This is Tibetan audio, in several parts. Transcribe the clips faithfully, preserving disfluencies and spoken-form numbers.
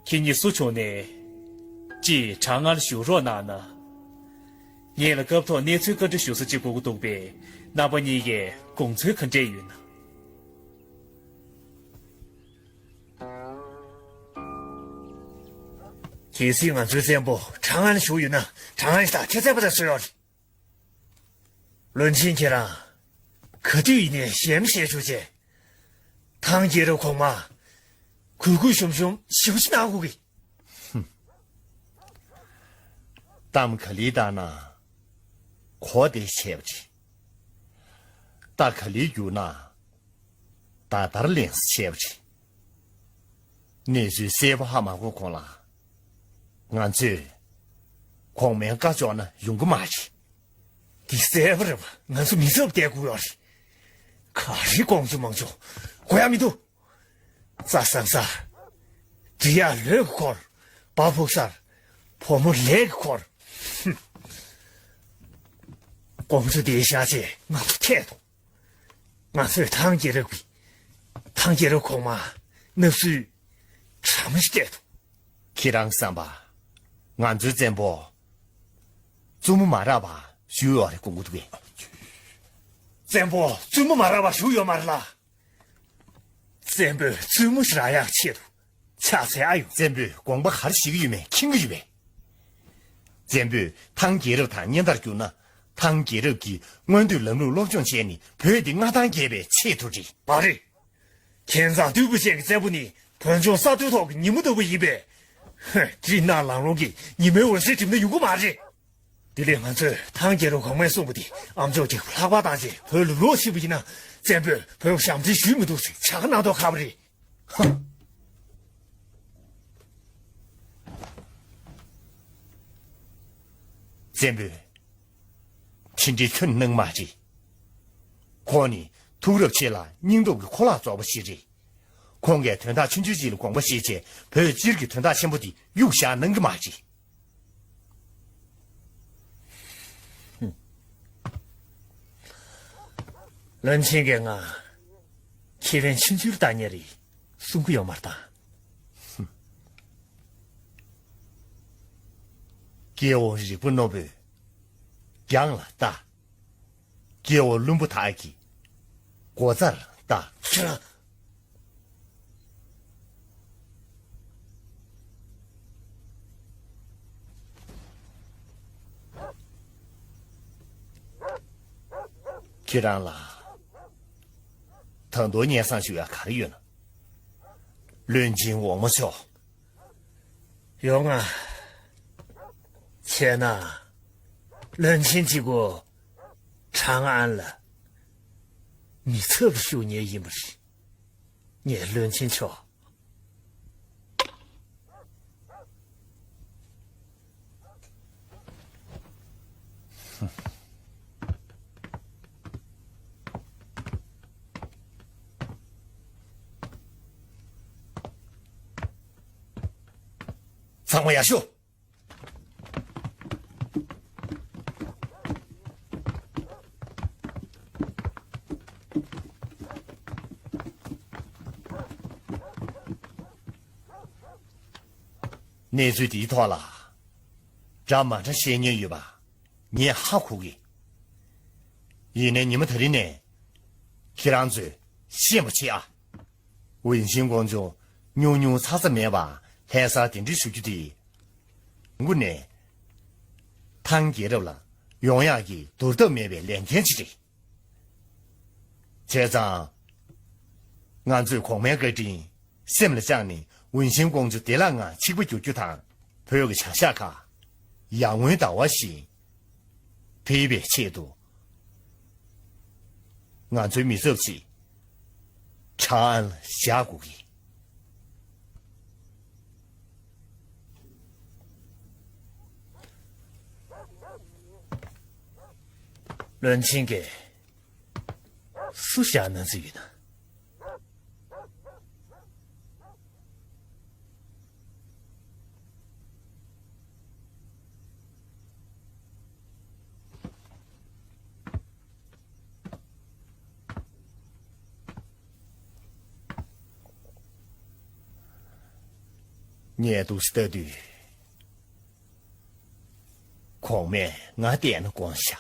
ཁྱེད་གཉིས་སུ་བྱུང་ནས། ཅིག་གྲང་ངར་ཞུ་རོགས་གནང་ན། ངེད་ལ་སྐབས་ཐོག་གནས་ཚུལ་བཀའ་འདྲི་ཞུ་ས་ཅིག་དགོས་ཀྱི་འདུག་པས། རྣམ་པ་གཉིས་ཀས་དགོངས་ཚུལ་ག་འདྲས་ཡོད་ན། གལ་སྲིད་ང་ཚོའི་བཙན་པོ་གྲང་ངར་ཞུ་ཡོད་ན། གྲང་ངར་ཞུ་ད་ཁྱེད་བཙན་པོ་དང་སུ་ཡོད་རེད། བློན་ཆེན་ཁྱེད་རང་། ག་དུས་ཡིན་ནའི་གཞན་མི་བཤད་ཆོག་ཅེས། ཐང་རྒྱལ་རབས་གོང་མ། གུས་གུས་ཞུམ་ཞུམ་ཞིབ་ཞིབ་གནང་དགོས་ཀྱི། གཏམ་ག་ལེར་བཏང་ན། གོ་བདེ་ཆེ་བ་རེད། རྟ་ག་ལེར་བསྒྱུར་ན། ད་ལྟར་ལན་ཆེ་བ་རེད། གནས་ཚུལ་གསལ་པོ་ཧ་མ་གོ་གོང་ལ། ང་ཚོས་གོང་མའི་བཀའ་འཇོག་ན་ཡོང་གི་མ་རེད། འདི་གསལ་པོ་རེད་པ། ང་ཚོ་མི་ཚབ་བསྡད་དགོས་ཡོད་རེད། ག་རེ་དགོངས་ཚུལ་མང་ཚོགས་གོ་ཡ་མི་འདུག་རྩྭ་བཟང་ས། འབྲི་གཡག་ལོས་ཀྱིས་འཁོར། བ་ཕུག་སར། བུ་མོ་ལས་ཀྱིས་འཁོར། ཧུམ། དགོངས་ཚུལ་དེའི་ཤ་ཆེ་ང་ཚོ་འཐད་དོ། ང་ཚོས་ཐང་རྒྱལ་རབས་ཀྱི། ཐང་རྒྱལ་རབས་གོང་མ་མནབ་སྲོལ་གྲ་མ་ཞིག་སྤྲད་དོ། ཁྱེད་རང་བསམ་པ། ང་ཚོའི་བཙན་པོ། བཙུན་མོ་མ་རག་པ་བཞུགས་ཡོད་རེད་དགོངས་ཀྱི་འདུག་གས། བཙན་པོ་བཙུན་མོ་མ་རག་པ་བཞུགས་ཡོད་མ་རེད་ལ། བཙན་པོས་བཙུན་མོ་ཞིག་རག་ཡག་ཆེད་དུ་ཕྱག་འཚལ་ཨ་ཡོང་། བཙན་པོས་དགོངས་པ་ག་རེ་བཞེས་ཀྱི་ཡོད་མེད་མཁྱེན་གྱི་ཡོད་པས། བཙན་པོས་ཐང་རྒྱལ་རབས་དང་མཉམ་དར་གྱུར་ན། ཐང་རྒྱལ་རབས་ཀྱི་སྔོན་ཐོན་ལམ་ལུགས་སློབ་སྦྱོང་བྱས་ནས་བོད་འདི་མངའ་ཐང་རྒྱས་པའི་ཆེད་དུ་རེད། མ་རེད། ཁྱད་མཚར་རྟུལ་ཕོད་ཅན་གྱི་བཙན་པོ་ནི་བོད་ལྗོངས་ས་མཐོའི་ཐོག་གི་ཉིན་མོ་ལྟ་བུ་ཡིན་པས། ཧེ། འདི་ནང་ལང་ལོང་གིས་ཉི་མའི་འོད་ཟེར་བསྒྲིབས་ན་ཡོང་གི་མ་རེད། དེ་ལས་ང་ཚོས་ཐང་རྒྱལ་རབས་གོང་མས་གསུངས་པ་དེ་ཨ་མཆོག་རྒྱལ་པོ་ལྷག་པར་བཏང་རྗེས་བོད་ལ་ལོག་ཕྱིན་པ་ཡིན་ན། བཙན་པོས་བོད་ཞབས་འདྲེན་ཞུས་མི་འདུག་ཟེར་བྱ་དགའ་གནང་མདོག་ཁ་པོ་རེད། ཧ། བཙན་པོས་དེ་འདྲའི་ཁྱོན་གནང་མ་རེད། ཁོང་ནི་ཐུགས་རབས་ཆེ་ལ་སྙིང་སྟོབས་ཀྱི་ཁོ་ལག་རྫོགས་པ་ཞིག་རེད། ཁོང་གིས་དོན་དག་ཆུང་ཆུང་ཅིག་ལ་དགོངས་པ་བཞེས་བྱས་བོད་སྤྱིར་གྱི་དོན་དག་ཆེན་པོ་དེ་གཡུག་བཞག་གནང་གི་མ་རེད། བློན་ཆེན་གྱིས་ང་ཁེ་ཕན་ཆུང་ཆུང་ལ་བལྟ་མཁན་རེད་གསུང་གི་ཡོད་མ་རེད་ད། སྐྱེ་བོ་རིག་པ་རྣོ་པོས་རྒྱང་ལ་ལྟ། སྐྱེ་བོ་བླུན་པོ་དག་གིས་སྒོ་རྩར་ལྟ། ཁྱེད་རང་། ཁྱེད་རང་ལ་ད་དུང་སྙན་སེང་ཞུ་ཡ་ག་རེ་ཡོད་ན། བློན་ཆེན་འོག་མ་མཆོག། ཡོང་ང་། བྱས་ན། བློན་ཆེན་གཅིག་པོ་ཁྲང་ཨན་ལ་མི་ཚབ་ཞུ་མཁན་ཡིན་པ་རེད། ངས་བློན་ཆེན་མཆོག་ཚང་མ་ཡར་ཤོག་གནས་ཚུལ་འདིའི་ཐོག་ལ་འདྲ་མ་འདྲ་བཤད་མཁན་ཡོད་པ་ངས་ཧ་གོ་གི། ཡིན་ནའི་ཉི་མ་དེ་རིང་ནས་ཁྱེད་རང་ཚོས་ཤེས་པ་བྱེད་ཨ། ཝུན་ཤིང་ཀོང་ཇོ་ཉུང་ཉུང་ཚ་ཚ་མེད་པར་ལྷ་སར་གདན་འདྲེན་ཞུ་རྒྱུ་དེ། དང་པོ་ནས་ཐང་རྒྱལ་རབས་ལ་ཡོང་ཡག་གི་བསྡུར་ཐབས་མེད་པའི་ལས་འགན་ཅིག་རེད། བྱས་ཙང་། ང་ཚོས་གོང་མའི་བཀའ་དྲིན་སེམས་ལ་བཅངས་ནས་ཝུན་ཤིང་ཀོང་ཇོ་བདེ་བླག་ངང་ཆིག་པ་བསྒྱུར་རྒྱུ་དང་། བོད་ཀྱི་བྱ་གཞག་ཁག་ཡར་ངོའི་ཟླ་བ་བཞིན་འཕེལ་བའི་ཆེད་དུ། ང་ཚོའི་མི་ཚབ་ཅིག་ཁྲང་ཨན་ལ་བཞག་དགོས་ཀྱི། བློན་ཆེན་གྱིས་སུ་བཞག་གནང་རྩིས་ཡོད་ན། ངས་འདུག་སེ་ལྟ་དུས། གོང་མས་ང་བལྟས་ན་དགོངས་ཤག་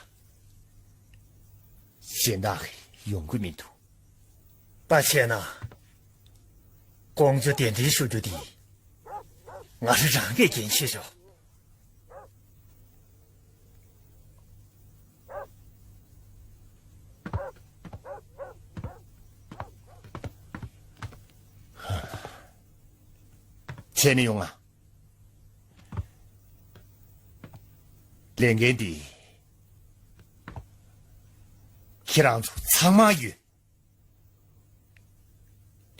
གཞན་དག་ཡོང་གི་མི་འདུག་ད་བྱས་ན། ཀོང་ཇོ་གདན་འདྲེན་ཞུ་རྒྱུ་འདི། ང་རང་རང་གིས་འགན་འཁྱེར་ཆོག་བྱས་ནས་ཡོང་ང་། ལས་འགན་འདི་ཁྱེད་རང་ཚོ་ཚང་མར་ཡོད།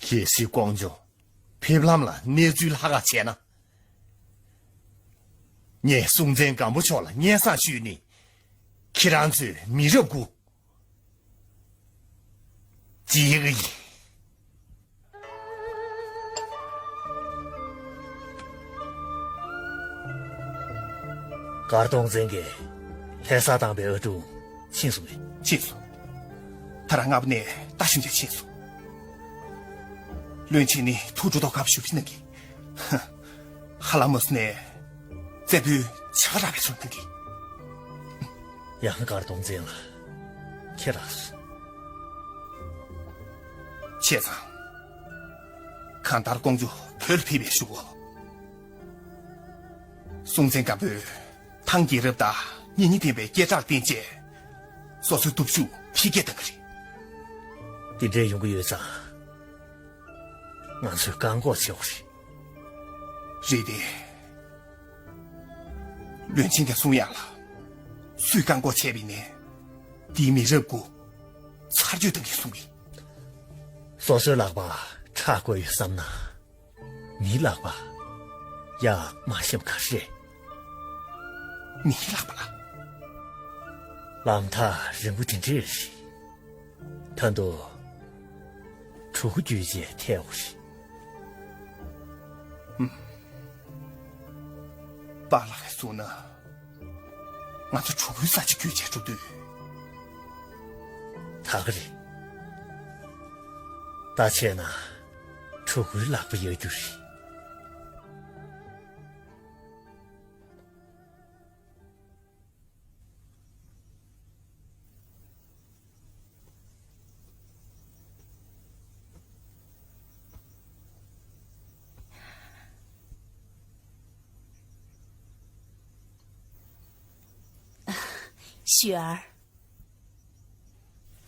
གལ་སྲིད་ཀོང་ཇོ་ཕེབས་ལམ་ལ་གནས་ཚུལ་ལྷག་ག་བྱས་ན། ངས་སྲོང་བཙན་སྒམ་པོ་མཆོག་ལ་སྙན་སེང་ཞུས་ནས། ཁྱེད་རང་ཚོའི་མི་རབས་དགུ་བརྗེ་གི་ཡིན། མགར་སྟོང་བཙན་གྱིས་ལྷ་ས་བཏང་པའི་ཨ་ཀྲུང་ཕྱིན་སོང་ངས། ཕྱིན་སོང་། ད་རང་སྔ་པོ་ནས་ལྟ་ཞིབ་བྱས་ཕྱིན་སོང་། བློན་ཆེན་ནི་ཐུགས་སྤྲོ་དོགས་ཁ་བ་ཞུ་ཕི་ན་གི། ཧ་ལམ་མོ་སི་ནས་བཙན་པོའི་བྱ་དགའ་རག་པའི་ཚོར་འདུག་གི། ཡང་མགར་སྟོང་བཙན་ལ་ཁྱེད་རག་སོང་། བྱས་ཙང་། གང་ལྟར་ཀོང་ཇོ་བོད་ལ་ཕེབས་པའི་གཞུག་གུ། སྲོང་བཙན་སྒམ་པོས་ཐང་རྒྱལ་རབས་དང་གཉེན་ཉེ་ལྡན་པའི་སྐད་གྲགས་བསྟན་བྱས། སོ་སོའི་སྟོབས་ཤུགས་འཕེལ་རྒྱས་གཏང་གི་རེད། དེ་འདྲའི་ཡོང་གི་ཡོད་ཙང་། ང་ཚོས་བཀག་འགོག་བྱེད་དགོས་རེད། རེད་དེ། བློན་ཆེན་གྱིས་གསུང་ཡག་ལ། སུས་བཀག་འགོག་བྱས་པ་ཡིན་ནའི། དེའི་མི་རབས་དགུ་ཚར་གཅོད་གཏང་གི་གསུང་གི། སོ་སོའི་ལག་པ་ཁྲག་བཀོད་ཡོད་བསམ་ན། མིའི་ལག་པ་ཡག་མ་ཤེས་པ་ག་རེ་རེད། མིའི་ལག་པ་ལ། ལམ་ཐག་རིང་པོ་དེ་འདྲས་རེད། ད་དུང་གྲུ་གུ་བརྒྱུད་བྱས་ཐལ་བ་རེད། ཨུམ། པཱ་ལགས་ཀྱིས་གསུངས་ན། ང་ཚོ་གྲུ་གུའི་ས་ཆ་བརྒྱུད་བྱས་འགྲོ་འདོད། ད་ག་རེད། ད་བྱས་ན་གྲུ་གུའི་ལག་པ་ཡག་རྒྱུ་རེད། ཞུ་ཨར།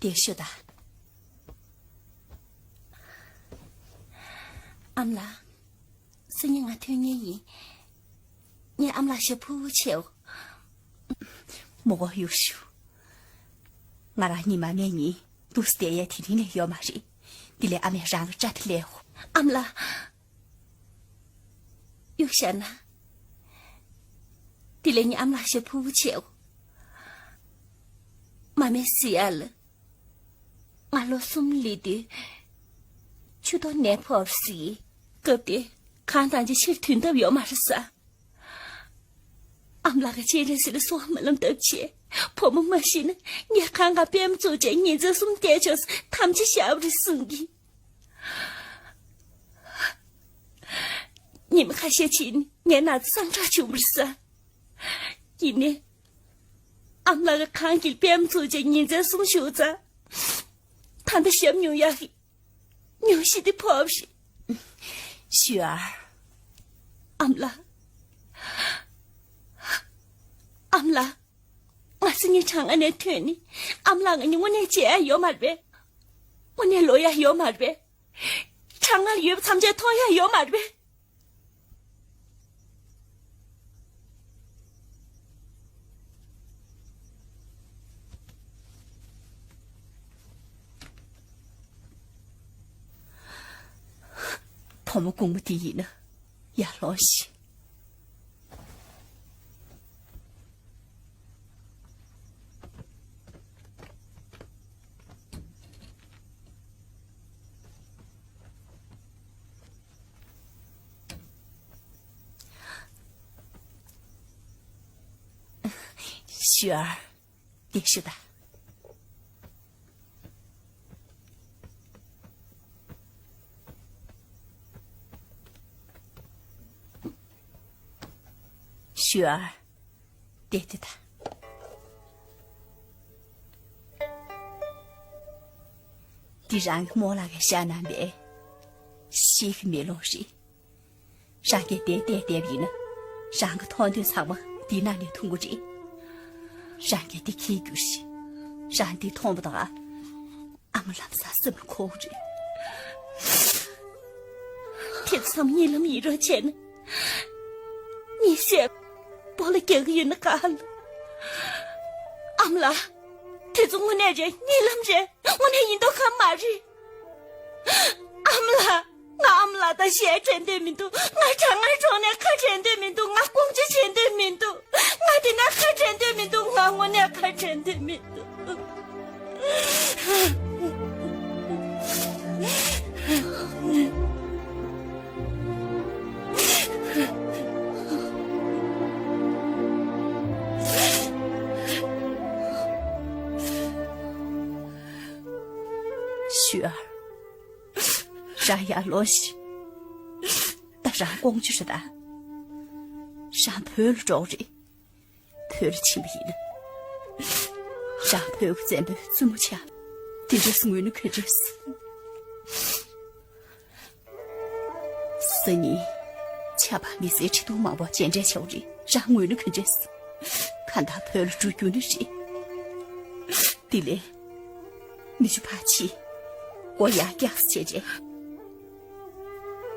དེ་ཤོད་ད། ཨ་མ་ལགས། སང་ཉིན་ང་ཐོན་ངེས་ཡིན། ངས་ཨ་མ་ལགས་ཞབས་ཕྲུག་བྱེད། མོ་གོ་ཡུག་ཞུ། ང་རང་ཉི་མ་མེད་ཉིན་འདུག་སེ་བསྡད་ཡས་དེ་རིང་ལས་ཡོད་མ་རེད། དེ་ལས་ཨ་མས་རང་གི་སྐྲ་དེ་ལས་འོ། ཨ་མ་ལགས། གཡུག་བཞག་ན། དེ་ལས་ངས་ཨ་མ་ལགས་ཞབས་ཕྲུག་བྱེད། མ་མའི་གཟི་ཡག་ལ། ང་ལོ་གསུམ་སླེབས་དུས། ཆུ་ཐོག་ནད་ཕོག་སྲིད། སྐབས་དེ་གང་ཐང་ཅིག་ཕྱིར་ཐོན་ཐབས་ཡོད་མ་རེད་ཟེར། ཨ་མ་ལགས་ཀྱིས་སྤྱན་རས་གཟིགས་ལ་གསོལ་བ་སྨོན་ལམ་བཏབ་བྱས། བུ་མོ་མ་ཤི་ན་ངས་གང་ག་པད་མ་བཙུགས་བྱས་ཉིན་མཚན་གསུམ་བསྡད་ཆོག་ཟེར་དམ་བཅའ་བཞག་པ་རེད་གསུང་གི། ཉི་མ་ཁ་ཤས་ཕྱིན་ངའི་ན་ཚ་སངས་དྲག་བྱུང་བ་རེད་ཟེར། ཡིན་ནའི། ཨ་མ་ལགས་ཀྱིས་གང་གིས་པད་མ་བཙུགས་བྱས་ཉིན་མཚན་གསུམ་བཞུགས་ཙང་། ད་ལྟ་ཞབས་ཉུང་ཡག་གི་ཉུང་ཤས་དེ་ཕོག་པ་རེད། ཞུ་ཨར། ཨ་མ་ལགས། ཨ་མ་ལགས། ང་སང་ཉིན་གྲང་ངར་ནས་ཐོན་ནས་ཨ་མ་ལགས་ང་གཉིས་དངོས་གནས་མཇལ་ཡག་ཡོད་མ་རེད་པས། དངོས་གནས་ལོག་ཡག་ཡོད་མ་རེད་པས། གྲང་ངར་ཡོད་པ་ཐམས་ཅད་མཐོང་ཡག་ཡོད་མ་རེད་པས། བུ་མོ་དགུང་མོ་དེ་ཡིན་ན་ཡར་ལོངས་ཤིག་ཞུ་ཨར། དེ་ཞུ་ད། ཞུ་ཨར། བལྟས་ཏེ་ད། འདི་རང་གི་རྨོ་ལགས་ཀྱིས་བཞག་གནང་བའི་ཤེལ་གྱི་མེ་ལོང་རེད། རང་གིས་དེ་བལྟས་བསྡད་པ་ཡིན་ན། རང་གི་མཐོང་ཐོས་ཚང་མ་འདི་ནང་ནས་ཐོན་གྱི་རེད། རང་གིས་འདི་འཁྱེར་རྒྱུགས་ཤིག་རང་འདི་མཐོང་བ་དང་། ཨ་མ་ལམ་སང་སེམས་ལ་འཁོར་རེད། དེ་ཚོ་ཚང་མ་གཉིད་ལམ་ཡིན་རོགས་བྱས་ན། ངའི་ཤེལ་སྦོ་ལོགས་རྒྱག་གི་ཡོད་ན་ག་ལ། ཨ་མ་ལགས། དེ་ཚོ་དངོས་གནས་རེད། གཉིད་ལམ་རེད། དངོས་གནས་ཡིན་མདོག་ཁ་མ་རེད། ཨ་མ་ལགས། ང་ཨ་མ་ལགས་དང་ཞལ་དྲན་འདོད་མི་འདུག་ང་གྲང་ངར་གྲོངས་ནས་ཁ་བྲལ་འདོད་མི་འདུག་ང་ལྐོག་ཇ་བྱེད་འདོད་མི་འདུག་ང་འདི་ན་ཁ་བྲལ་འདོད་མི་འདུག་ང་དངོས་གནས་ཁ་བྲལ་འདོད་མི་འདུག་ཞུ་ཨར། རང་ཡར་ལོངས་ཤིག་ད་རང་དཀོན་མཆོག་རེད་ད། རང་བོད་ལ་འགྲོ་རེད། བོད་ལ་ཕྱིན་པ་ཡིན་ན། རང་བོད་ཀྱི་བཙན་པོའི་བཙུན་མོ་ཆགས། དེ་འདྲས་ངུས་ན་ག་འདྲས། སང་ཉིན་ཆབ་འབངས་མི་སེར་ཁྲི་སྟོང་མང་པོ་མཇལ་འཕྲད་བྱ་བ་རེད། རང་ངུས་ན་ག་འདྲས། གང་ལྟར་བོད་ལ་འགྲོ་རྒྱུ་ནི་རེད། དེ་ལས། མི་ཆུང་ཕར་ཕྱིན། སྒོ་ཡར་བཀྱགས་བྱས་རྗེས།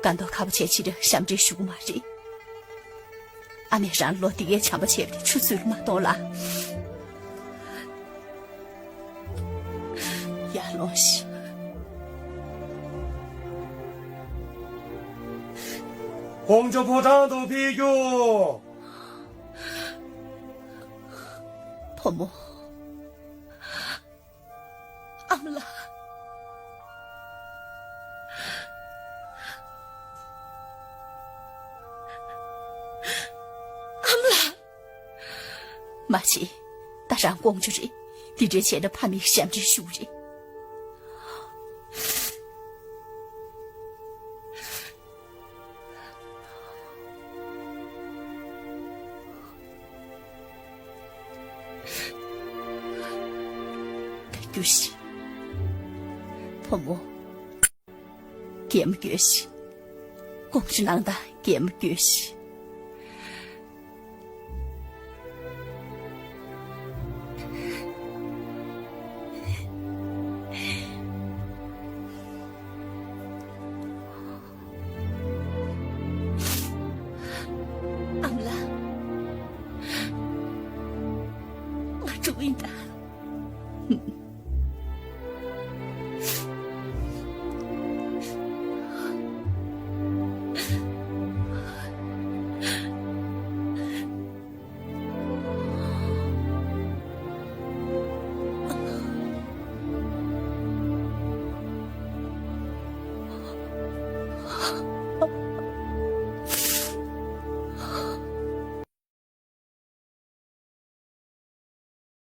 དགའ་མདོག་ཁ་པོ་བྱས་ཕྱིར་ཞབས་འདྲེན་ཞུ་གི་མ་རེད། ཨ་མས་རང་ལོ་འདི་གའི་བྱམས་པ་བྱས་པ་དེ་ཆུད་ཟོས་ལ་མ་གཏོང་ལ། ཡར་ལོངས་ཤིག་དཀོན་མཆོག་ཕོ་བྲང་དུ་ཕེབས་རྒྱུ། བུ་མོ། ཨ་མ་ལགས། ཨ་མ་ལགས། མ་བྱེད། ད་རང་དཀོན་མཆོག་རེད། འདི་འདྲའི་བྱས་ན་ཕ་མའི་ཞབས་འདྲེན་ཞུ་གི་རེད། ད་རྒྱུགས་ཤིག་བུ་མོ། གད་མོ་དགོད་ཤིག་དཀོན་མཆོག་གནང་དང་གད་མོ་དགོད་ཤིག་ཨ་མ་ལགས། ང་འགྲོ་གི་ཡིན་ད།